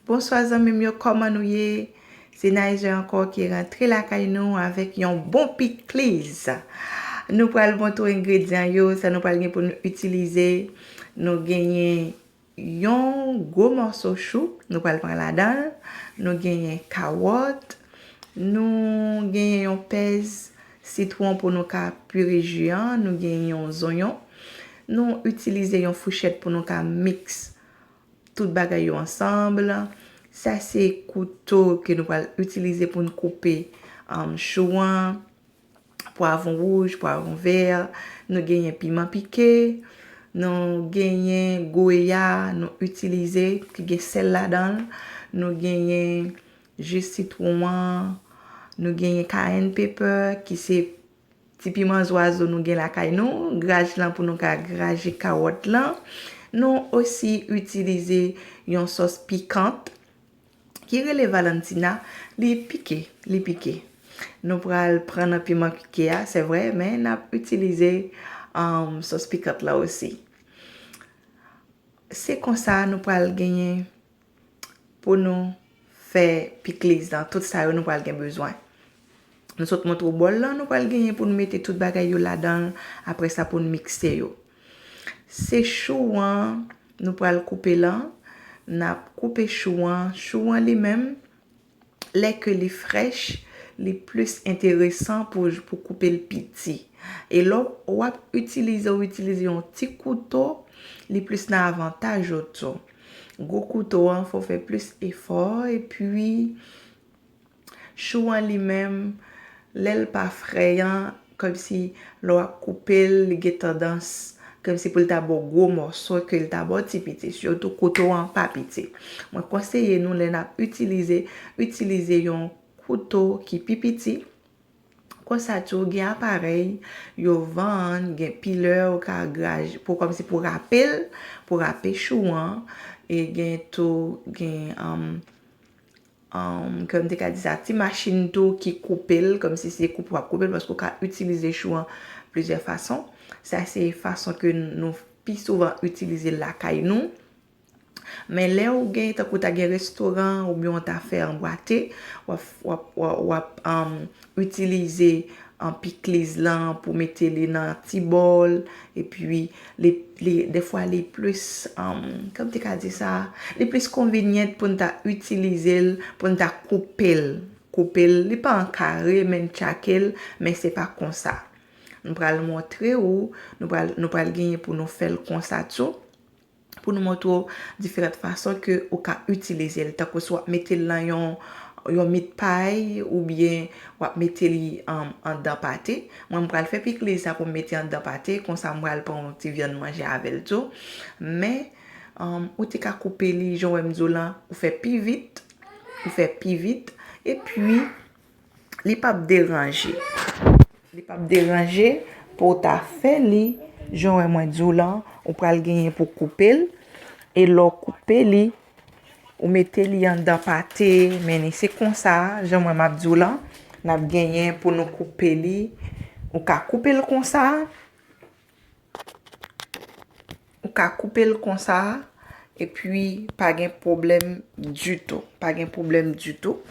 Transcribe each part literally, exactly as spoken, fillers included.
Bonswa zanmi m yo, kòman nou ye? Se Nizer ankò ki rantre lakay nou avèk yon bon pikliz. Nou pral montre w engredyan yo, sa nou pral gen pou nou itilize. Nou genyen yon gwo mòso chou, nou pral pran ladan l. Nou genyen kawòt, nou genyen yon pèz sitwon pou nou ka pire ji an, nou genyen yon zonyon. Nou itilize yon fouchèt pou nou ka miks tout bagay yo ansanm. Sa se kouto ke nou pral itilize pou n koupe, um, chou an, pwavwon wouj, pwavwon vè, nou genyen piman pike, nou genyen goya, nou itilize, ki gen sèl ladan l, nou genyen ji sitwon an, nou genyen cayenne pepper, ki se ti piman zwazo nou gen lakay nou, graj lan pou nou ka graje kawòt lan. Nou osi itilize yon sòs pikant ki rele Valentina, li pike, li pike. Nou pral pran nan piman pike a, se vre, men n ap itilize, um, sòs pikant la osi. Se konsa nou pral genyen pou nou fè pikliz lan, tout sa yo nou pral gen bezwen. Nou sot montre w bòl lan, nou pral genyen pou nou mete tout bagay yo ladan l, apre sa pou nou mikse yo. Se chou an nou pral koupe lan, n ap koupe chou an, chou an li menm, lè ke li frèch, li plis enteresan pou, pou koupe l piti. E lè w ap itilize, w itilize yon ti kouto, li plis nan avantaj ou tou. Gwo kouto an, fò w fè plis efò, epi chou an li menm, lè l pa frè an, kòmsi lè w ap koupe l, li gen tandans kòmsi pou l ta ba w gwo mòso ke l ta ba w ti piti, sitou kouto an pa piti. Mwen konseye nou lè n ap itilize, itilize yon kouto ki pi piti. Konsa tou, gen aparèy yo vann, gen pilè ou ka graje, pou kòmsi pou rape l, pou rape chou an, e gen tou, gen, um, um, kòm te ka di sa, ti machin tou ki koupe l, kòmsi se koupe w ap koupe l, paske ou ka itilize chou an plizyè fason. Sa se fason ke nou pi souvan itilize l lakay nou. Men lè ou gen, tankou ta gen restoran oubyen w ta fè anbwate, w ap, w ap, w ap, w ap, um, itilize, um, pikliz lan pou mete li nan ti bòl, epi li, li, defwa li plis, um, kòm te ka di sa, li plis konvenyan pou n ta itilize l, pou n ta koupe l. Koupe l, li pa an kare, men n tchake l, men se pa konsa. Nou pral montre ou, nou pral, nou pral genyen pou nou fè l konsa tou. Pou nou montre w diferan fason ke ou ka itilize l. Tankou si w ap mete l nan yon, yon meat pie oubyen w ap mete li, um, anndan pate. Mwen, m pral fè pikliz sa pou m mete anndan pate. Konsa, m pral pran yon ti vyann manje avè l tou. Men, um, ou te ka koupe li, jan w wè m di w lan, ou fè pi vit. Ou fè pi vit. Epi, li p ap deranje. Li p ap deranje pou w ta fè li, jan w wè mwen di w lan, ou pral genyen pou koupe l. E lè w koupe li, ou mete li anndan pate, men se konsa, jan mwen m ap di w lan, n ap genyen pou nou koupe li. Ou ka koupe l konsa. Ou ka koupe l konsa, epi pa gen pwoblèm ditou. Pa gen pwoblèm ditou.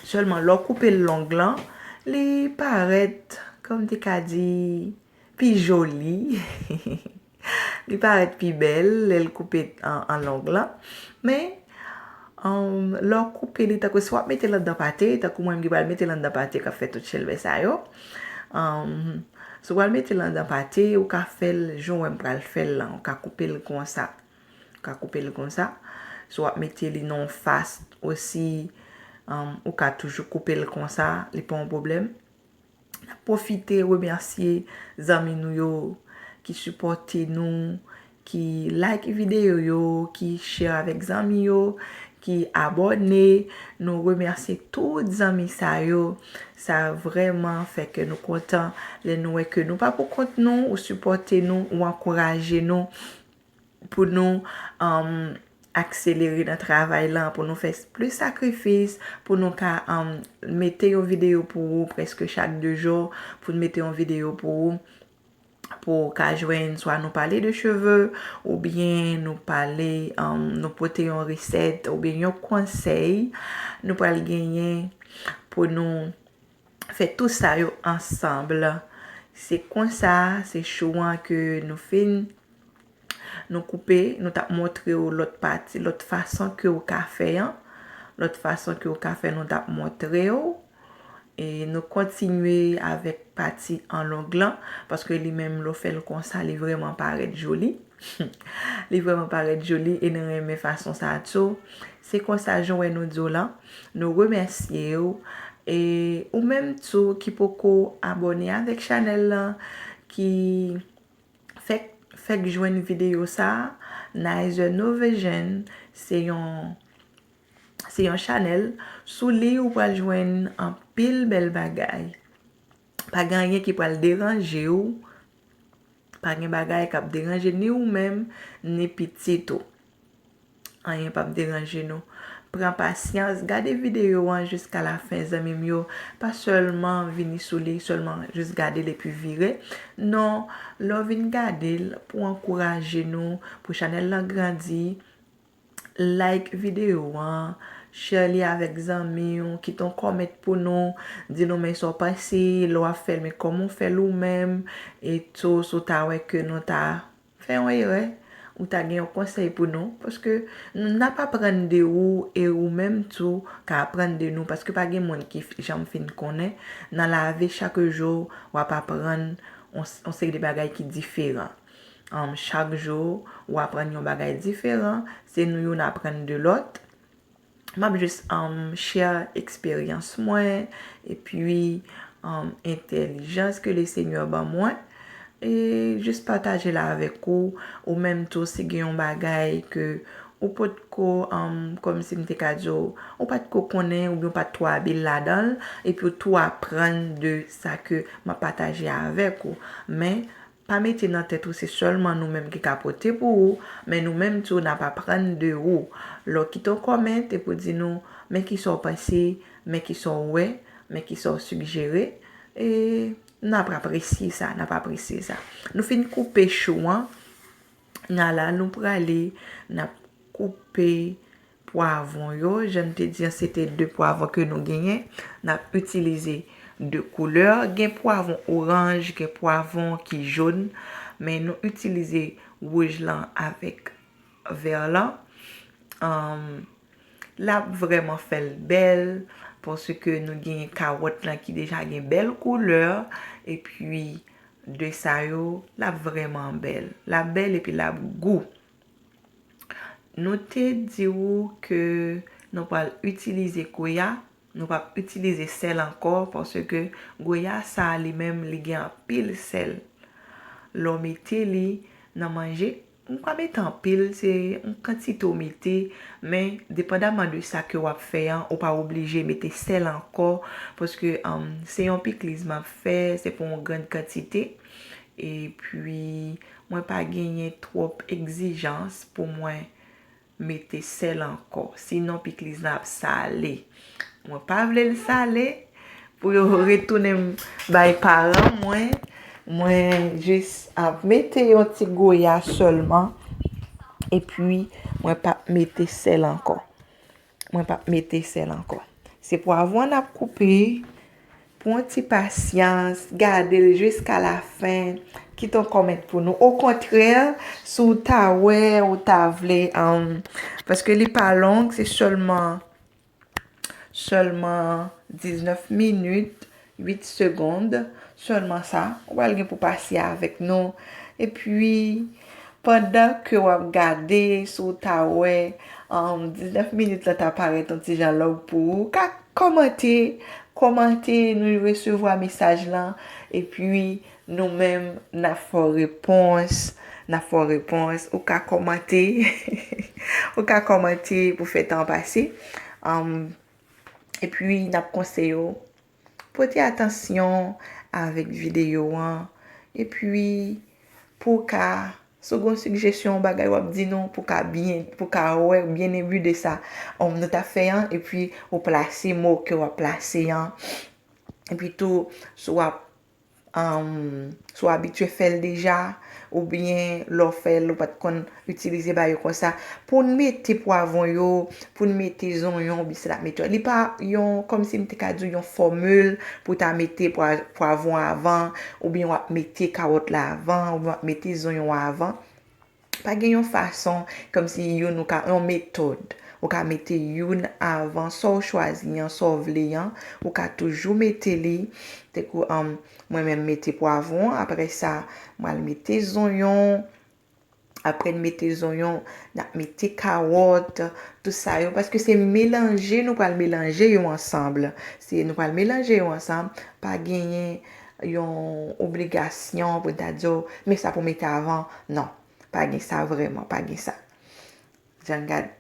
Sèlman, lè w koupe l long lan, li parèt, kòm te ka di, pi joli. Li parèt pi bèl lè l koupe an, an long lan. Men, um, lè w koupe li, tankou si w ap mete l anndan pate, tankou mwen, m ki pral mete l anndan pate k ap fè tout chèlbè sa yo. Um, si w pral mete l anndan pate, ou ka fè l jan w wè m pral fè l lan. Ou ka koupe l konsa. Ou ka koupe l konsa. Si w ap mete li nan yon fas osi, um, ou ka toujou koupe l konsa. Li pa yon pwoblèm. N ap pwofite remèsye zanmi nou yo ki sipòte nou, ki like videyo yo, ki share avèk zanmi yo, ki abòne. Nou remèsye tout zanmi sa yo. Sa vrèman fè kè nou kontan lè nou wè ke nou pa pou kont nou, ou sipòte nou, ou ankouraje nou pou nou, um, akselere nan travay lan, pou nou fè plis sakrifis, pou nou ka, um, mete yon videyo pou ou prèske chak de jou, pou nou mete yon videyo pou ou. pou w ka jwenn, swa nou pale de cheve, oubyen nou pale, um, nou pote yon resèt, oubyen yon konsèy nou pral genyen pou nou fè tout sa yo ansanm. Se konsa, se chou an ke nou fin, nou koupe, nou t ap montre w lòt pati, lòt fason ke w ka fè an, lòt fason ke w ka fè, nou t ap montre w. E nou kontinye avèk pati an long lan, paske li menm, lè w fè l konsa, li vrèman parèt joli. Li vrèman parèt joli e nou renmen fason sa a tou. Se konsa, jan w wè nou di w lan, nou remèsye w. E ou menm tou ki poko abòne avèk chanèl lan, ki fèk, fèk jwenn videyo sa a, Nizer Novation, se yon, se yon chanèl. Sou li, ou pral jwenn anpil bèl bagay. Pa gen anyen ki pral deranje w. Pa gen bagay k ap deranje ni ou menm, ni pitit ou. Anyen p ap deranje nou. Pran pasyans, gade videyo an jiska lafen, zanmi m yo. Pa sèlman vini sou li, sèlman jis gade l epi vire. Non, lè w vin gade l, pou ankouraje nou, pou chanèl lan grandi, like videyo an, share li avèk zanmi w, kite yon kòmant pou nou, di nou men sa w panse, lè w ap fè l, men kòman w fè l ou menm, e tou, si w ta wè ke nou ta fè yon erè, ou ta gen yon konsèy pou nou, paske n ap aprann de ou, e ou menm tou ka aprann de nou, paske pa gen moun ki f-, janm fin konnen. Nan lavi, chak jou, w ap aprann yon, yon seri de bagay ki diferan. Um, chak jou, w aprann yon bagay diferan, se nou youn aprann de lòt. M ap jis, um, share eksperyans mwen, epi, um, entèlijans ke Lesenyè ban mwen, e jis pataje l avèk ou, ou menm tou si gen yon bagay ke ou potko, um, kòmsi m te ka di w, ou pa t ko konnen oubyen ou pa t twò abil ladan l, epi ou tou aprann de sa ke m ap pataje avèk ou. Men, pa mete nan tèt ou se sèlman nou menm ki ka pote pou ou, men nou menm tou n ap aprann de ou. Lè w kite yon kòmant epi w di nou, men kisa w panse, men kisa w wè, men kisa w sigjere, e n ap apresye sa, n ap apresye sa. Nou fin koupe chou an, n a la nou prale, n ap koupe pwavwon yo, jan m te di an, se te de pwavwon ke nou genyen. N ap itilize de koulè. Gen pwavwon oranj, gen pwavwon ki jòn, men nou itilize wouj lan avèk vè lan. Anm, l ap vrèman fè l bèl, paske nou genyen kawòt lan ki deja gen bèl koulè, epi de sa yo, l ap vrèman bèl. L ap bèl epi l ap gou. Nou te di w ke nou pral itilize goya, nou p ap itilize sèl ankò, paske goya sa a li menm, li gen anpil sèl. Lè w mete li nan manje, ou pa mete anpil, se yon kantite w mete, men depandaman de sa ke w ap fè an, ou pa oblije mete sèl ankò, paske, um, se yon pikliz m ap fè, se pou yon grann kantite. Epi, mwen pa genyen twòp egzijans pou mwen mete sèl ankò. Sinon, pikliz la ap sale. Mwen pa vle l sale pou yo retounen m bay paran mwen. Mwen jis ap mete yon ti goya sèlman. Epi, mwen p ap mete sèl ankò. Mwen p ap mete sèl ankò. Se pwavwon n ap koupe. Pran ti pasyans, gade l jiska lafen, kite yon kòmant pou nou. Okontrè, si w ta wè, ou ta vle, um, paske li pa long, se sèlman, sèlman diznèf minit, uit segond, sèlman sa, ou pral gen pou pase avèk nou. Epi, pandan ke w ap gade, si w ta wè, um, diznèf minit la ta parèt yon ti jan long pou ou, ou ka kòmante, kòmante, nou resevwa mesaj lan, epi nou menm, n ap fè w repons, n ap fè w repons, ou ka kòmante, ou ka kòmante pou fè tan an pase. Um, epi, n ap konseye w, pote atansyon avèk videyo an, epi pou w ka, si w gen yon sigjesyon, yon bagay w ap di nou, pou w ka byen, pou w ka wè byen enbi de sa, um, nou ta fè an, epi ou plase mo ke w ap plase an, epi tou, si w ap, um, si w abitye fè l deja, oubyen lè w fè l, ou pa t konn itilize bagay yo konsa. Pou n mete pwavwon yo, pou n mete zonyon, oubyen sa n ap mete yo. Li pa yon, kòmsi m te ka di w, yon fòmil pou w ta mete pwa-, pwavwon avan, oubyen w ap mete kawòt la avan, oubyen w ap mete zonyon an avan. Pa gen yon fason, kòmsi youn ou ka, yon metòd. Ou ka mete youn avan, sa w chwazi an, sa w vle an, ou ka toujou mete li. Tankou, um, mwen menm mete pwavwon, apre sa, mwen al mete zonyon, apre n mete zonyon, n ap mete kawòt, tout sa yo, paske se melanje nou pral melanje yo ansanm. Se nou pral melanje yo ansanm, pa genyen yon obligasyon pou n ta di w, men sa pou mete avan. Non, pa gen sa vrèman, pa gen sa. Jan gad,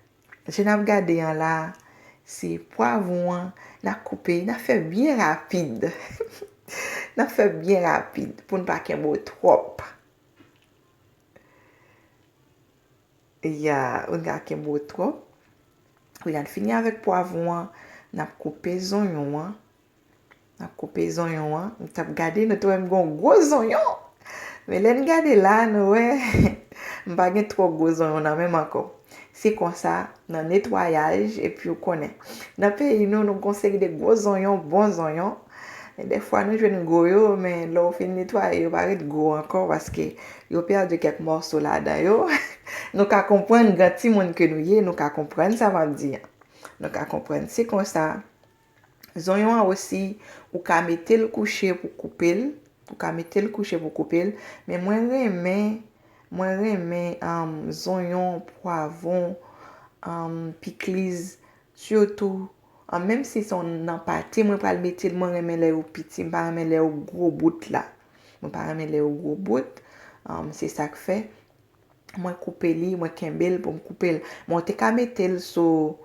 jan n ap gade an la, se pwavwon an, n ap koupe, n ap fè byen rapid. N ap fè byen rapid pou n pa kenbe w twòp. Ya, ou ka kenbe w twòp. Wi, n ap fini avèk pwavwon an, n ap koupe zonyon an. N ap koupe zonyon an. M t ap gade, nou te wè m gen yon gwo zonyon. Men lè n gade la, nou wè, m pa gen twò gwo zonyon nan menm ankò. Se konsa, nan netwayaj, epi ou konnen. Nan peyi nou, nou gen yon seri de gwo zonyon, bon zonyon. E dèfwa, nou jwenn gwo yo, men lè w fin netwaye, yo pa ret gwo ankò, paske yo pèdi kèk mòso ladan yo. Nou ka konprann, gran timoun ke nou ye, nou ka konprann sa m ap di an. Nou ka konprann. Se konsa, zonyon an osi, ou ka mete l kouche pou koupe l. Ou ka mete l kouche pou koupe l. Men mwen renmen, mwen renmen, um, zonyon, pwavwon, um, pikliz, sitou, um, menm si se yon nan pate, mwen pral mete l, mwen renmen lè yo piti, m pa renmen lè yo gwo bout la. Mwen pa renmen lè yo gwo bout. Um, se sa k fè mwen koupe li, mwen kenbe l pou m koupe l. Mwen te ka mete l sou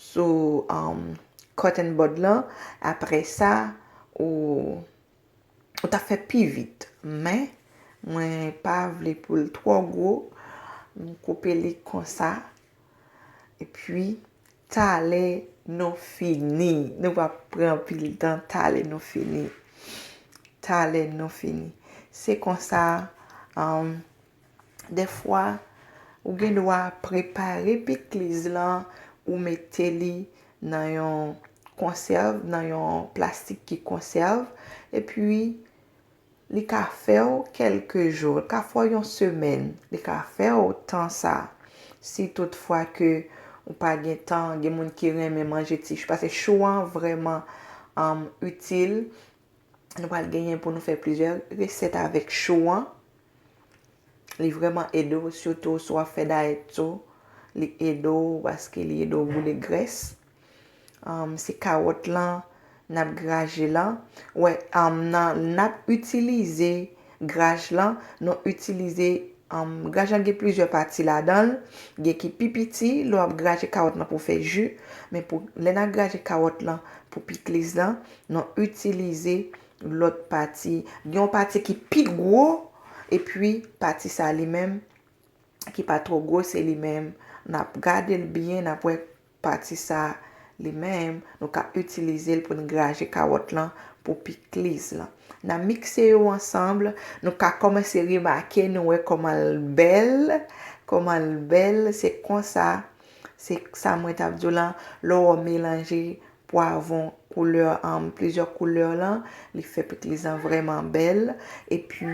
sou, um, cutting board lan. Apre sa, ou, ou ta fè pi vit. Men, mwen pa vle pou l twò gwo. M koupe li konsa. Epi, talè nou fini. Nou pa pran anpil tan, talè nou fini. Talè nou fini. Se konsa, um, Dèfwa, ou gen dwa prepare pikliz lan, ou mete li nan yon konsèv, nan yon plastik ki konsèv, epi li ka fè w kèlke jou, li ka fè w yon semèn, li ka fè w tan sa. Si toutfwa ke ou pa gen tan, gen moun ki renmen manje ti chou, paske chou an vrèman, um, itil. Nou pral genyen pou nou fè plizyè resèt avèk chou an. Li vrèman ede w, sitou si w ap fè dayèt tou. Li ede w paske li ede w boule grès. Um, se kawòt lan n ap graje lan. Wè, um, nan, n ap itilize graj lan, nou itilize, um, graj lan gen plizyè pati ladan l. Gen ki pi piti, lè w ap graje kawòt lan pou fè ji. Men pou, lè n ap graje kawòt lan pou pikliz lan, nou itilize lòt pati. Gen yon pati ki pi gwo, epi pati sa li menm, ki pa twò gwo, se li menm. N ap gade l byen, n ap wè pati sa li menm, nou ka itilize l pou n graje kawòt lan pou pikliz lan. N ap mikse yo ansanm, nou ka kòmanse remake, nou wè kòman l bèl, kòman l bèl, se konsa, se sa mwen t ap di w lan, lè w melanje pwavwon koulè, um, plizyè koulè lan, li fè pikliz lan vrèman bèl. Epi,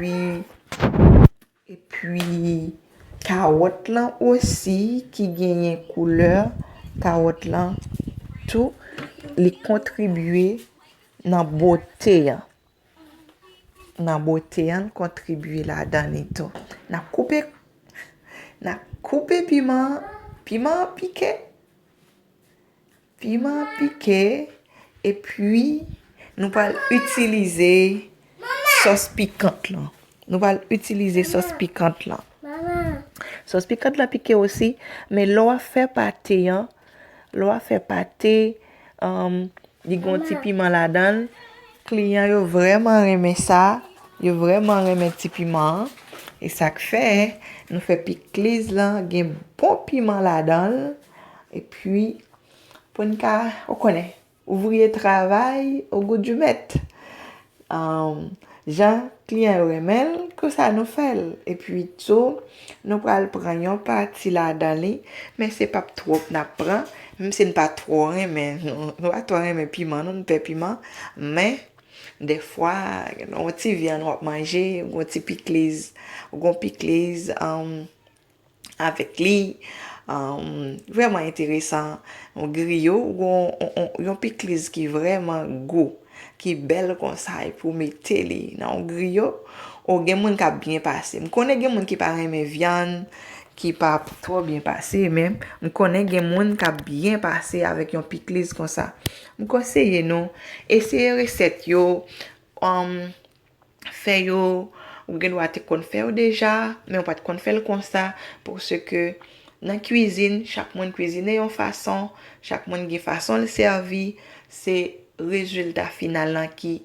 epi kawòt lan osi ki genyen koulè kawòt lan tou, li kontribye nan bote an. Nan bote an, l kontribye ladan li tou. N ap koupe, n ap koupe piman, piman an pike. Piman an pike, epi nou pral itilize sòs pikant lan. Nou pral itilize sòs pikant lan. Sòs pikant lan pike osi, men lè w ap fè pate an, lè w ap fè pate, um, li gon ti piman ladan l. Kliyan yo vrèman renmen sa. Yo vrèman renmen ti piman an. E sa k fè nou fè pikliz lan gen bon piman ladan l. Epi, pou n ka, ou konnen, ouvriye travay au goût du maître. Um, Jan kliyan yo renmen l, konsa nou fè l. Epi tou, nou pral pran yon pati ladan li, men se p ap twòp n ap pran, menm si n pa twò renmen, nou, nou pa twò renmen piman, non, nou pè piman, men dèfwa, yon ti vyann w ap manje, yon ti pikliz, yon pikliz, um, avèk li. Um, vrèman enteresan. Yon griyo, yon, yon, yon pikliz ki vrèman gou, ki bèl konsa, epi w mete li nan yon griyo, o gen moun k ap byen pase. M konnen gen moun ki pa renmen vyann, ki pa twò byen pase, men m konnen gen moun k ap byen pase avèk yon pikliz konsa. M konseye nou, eseye resèt yo, um, fè yo, ou gen dwa te konn fè yo deja, men ou pa t konn fè l konsa, paske nan kwizin, chak moun kwizine yon fason, chak moun gen fason l sèvi, se rezilta final lan ki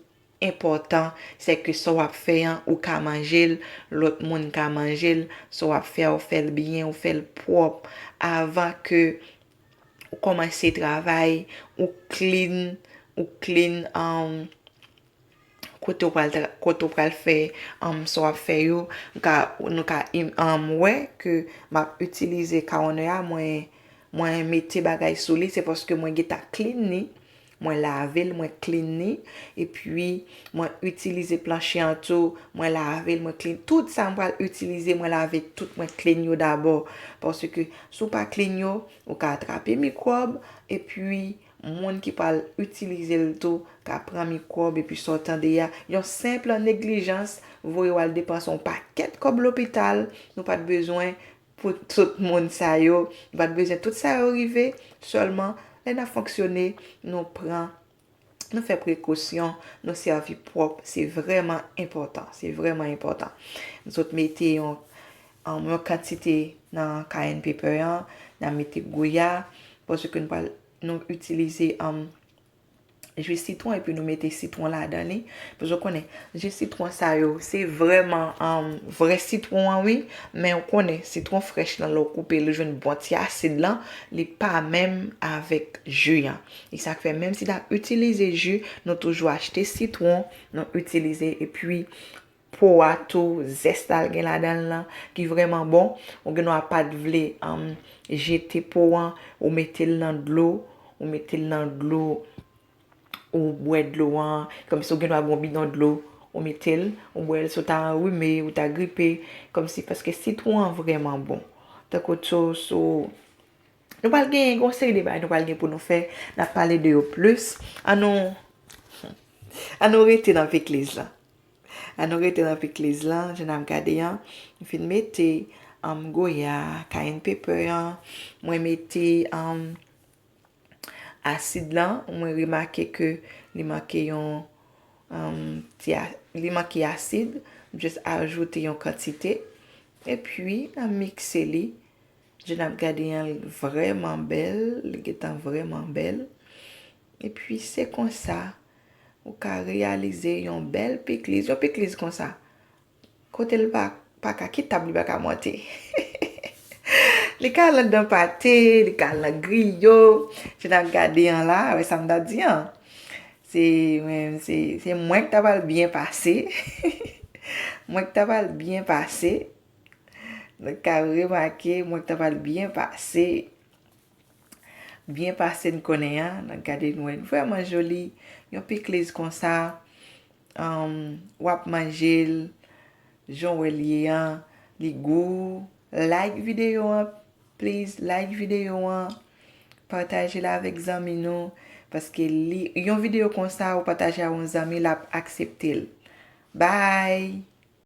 enpòtan, se ke sa w ap fè an, ou ka manje l, lòt moun ka manje l, sa w ap fè a, ou fè l byen, ou fè l pwòp, avan ke ou kòmanse travay, ou clean, ou clean, um, kote w pral tra-, kote w pral fè, um, sa w ap fè yo, nou ka, nou ka im-, um, wè ke m ap itilize kawonè a, mwen, mwen mete bagay sou li, se paske mwen gentan clean li, mwen lave l, mwen clean li, epi mwen itilize planche an tou, mwen lave l, mwen clean. Tout sa m pral itilize, mwen lave tout, mwen clean yo dabò. Paske si w pa clean yo, ou ka atrape mikwòb, epi moun ki pral itilize l tou ka pran mikwòb, epi sa w tande a, yon senp neglijans voye w al depanse yon pakèt kòb lopital, nou pa t bezwen pou tout moun sa yo, nou pa t bezwen tout sa yo rive, sèlman lè n ap fonksyone, nou pran, nou fè prekosyon, nou sèvi pwòp, se vrèman enpòtan, se vrèman enpòtan. M sot mete yon, um, yon kantite nan cayenne pepper an, n a mete gouya, paske nou pral, nou itilize, um, ji sitwon epi nou mete sitwon ladan li. Paske w konnen, ji sitwon sa yo, se vrèman, um, vrè sitwon an, wi. Men w konnen, sitwon frèch lan, lè w koupe l, ou jwenn bon ti asid lan, li pa menm avèk ji an. E sa k fè, menm si n ap itilize ji, nou toujou achte sitwon, nou itilize, epi po a tou, zès la l gen ladan l lan, ki vrèman bon. Ou gen dwa pa t vle, um, jete po an, ou mete l nan dlo, ou mete l nan dlo, ou bwè dlo an, kòmsi ou gen dwa gen yon bidon dlo, ou mete l, ou bwè l, si w ta anrime, ou ta gripe, kòmsi, paske sitwon an vrèman bon. Tankou tou, sou, nou pral gen yon seri de bagay nou pral gen pou nou fè, n ap pale de yo plis. Ann nou, ann nou rete nan pikliz lan. Ann nou rete nan pikliz lan, jan n ap gade an, m fin mete, um, goya, cayenne pepper an, mwen mete, um, asid lan, mwen remake ke li manke yon, um, ti a-, li manke asid, m jis ajoute yon kantite, epi n a mikse li. Jan n ap gade an, li vrèman bèl, li gentan vrèman bèl. Epi se konsa, ou ka reyalize yon bèl pikliz, yon pikliz konsa. Kote l pa, pa ka, ki tab li pa ka monte? Li ka al anndan pate, li ka al nan griyo. Jan n ap gade an la, wè sa m t ap di an. Se, men, se, se mwen k ta pral byen pase. Mwen k ta pral byen pase. Nou ka remake, mwen k ta pral byen pase. Byen pase n konnen an, n ap gade nou wè l vrèman joli. Yon pikliz konsa, um, w ap manje l, jan w wè l ye an, li gou. Like videyo an, please, like videyo an. Pataje l avèk zanmi nou, paske li, yon videyo konsa, ou pataje a yon zanmi, l ap aksepte l. Bye!